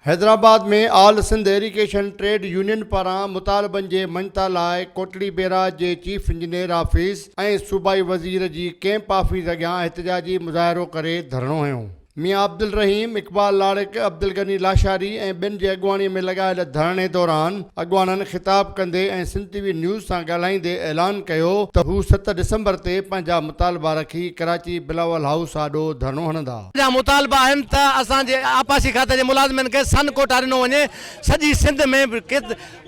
Hyderabad ۾ all Sindh irrigation trade union پاران مطالبن جي مڃتا لاء ڪوٽڙي بيراج جي چيف انجنيئر آفيس ۽ صوبائي وزير جي ڪئمپ آفيس اڳيان احتجاجي مظاهرو ڪري ڌرڻو هنيو. ميان عبدالرحيم، اقبال لاڙڪ، عبدالغني لاشاري ۽ ٻين جي اڳواڻي ۾ لڳايل ڌرڻي دوران اڳواڻن خطاب ڪندي ۽ سنڌ ٽي وي نيوز سان ڳالهائيندي اعلان ڪيو ته هو ست ڊسمبر تي پنهنجا مطالبا رکي ڪراچي بلاول هائوس آڏو ڌرڻو هڻندا. جا مطالبا آهن ته اسان جي آبپاشي کاتي جي ملازمن کي سن ڪوٽا ڏنو وڃي، سڄي سنڌ ۾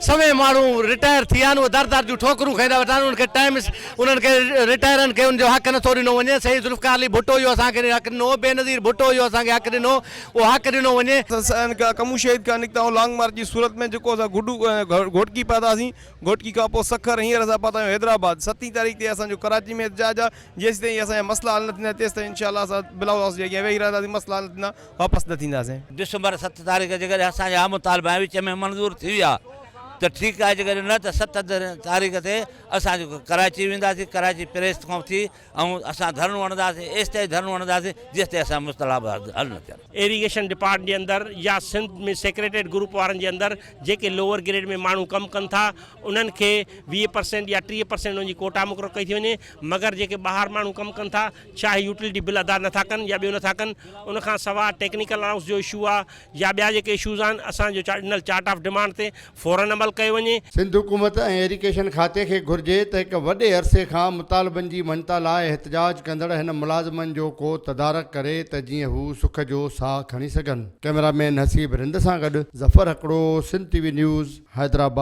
سوين ماڻهو رٽائر ٿي ويا آهن اهي در در جون ٺوڪرون کائيندا ويٺا آهن انهن کي ٽائيم انهن کي رٽائرن کي ان جو حق نٿو ڏنو وڃي، سيد ذوالفقار علي ڀٽو اهو اسان کي حق ڏنو هو، بينظير ڀٽو اهو اسان کي حق ڏنو اهو حق ڏنو وڃي. اسان ڪمون شهيد کان نڪتا آهيون لانگ مارچ جي صورت ۾ جيڪو اسان گڊو گهوٽڪي پهتاسين گهوٽڪي کان پوء سکر هينئر اسان پهتا آهيون حيدرآباد ستين تاريخ تي اسان جو ڪراچي ۾ احتجاج آهي جيستائين اسان جا مسئلا حل نه ٿيندا تيستائين انشاء الله اسان بلاول هائوس جي اڳيان ويهي رهنداسين مسئلا حل نه ٿيندا واپس نه ٿينداسين. ڊسمبر ست تاريخ جيڪڏهن اسان جا مطالبا وچ ۾ منظور ٿي ويا ته ٺيڪ آهي جيڪڏهن نه ته ست تاريخ تي اسان ڪراچي وينداسين ڪراچي پريس کان ٿي ۽ اسان ڌرڻو هڻنداسين ايستائين ڌرڻو هڻنداسين جيستائين اسان جا مسئلا حل نه ٿين. ايريگيشن ڊپارٽمينٽ جي اندر يا سنڌ ۾ سيڪريٽريٽ گروپ وارن جي اندر جيڪي لوئر گريڊ ۾ ماڻهو ڪم ڪن ٿا انهن کي 20 پرسينٽ يا 30 پرسينٽ انهن جي ڪوٽا مقرر ڪئي ٿي وڃي مگر جيڪي ٻاهر ماڻهو ڪم ڪن ٿا ڇا هي يوٽيلٽي بل ادا نٿا ڪن يا ٻيو نٿا ڪن ان کان سواء ٽيڪنيڪل الائونس جو اشو آ يا ٻيا جيڪي اشوز آهن اسان جو ڏنل چارٽ آف ڊمانڊ تي فورن عمل ڪيو وڃي. سنڌ حڪومت ۽ ايريگيشن کاتي کي گهرجي ته هڪ وڏي عرصي کان مطالبن جي مڃتا لاء احتجاج ڪندڙ هن ملازمن جو ڪو تدارڪ ڪري ته جيئن هو سک جو ساهه کڻي سگهن. ڪئميرا مين حسيب رند سان گڏ Zafar Hakro, Sindh T V news, Hyderabad.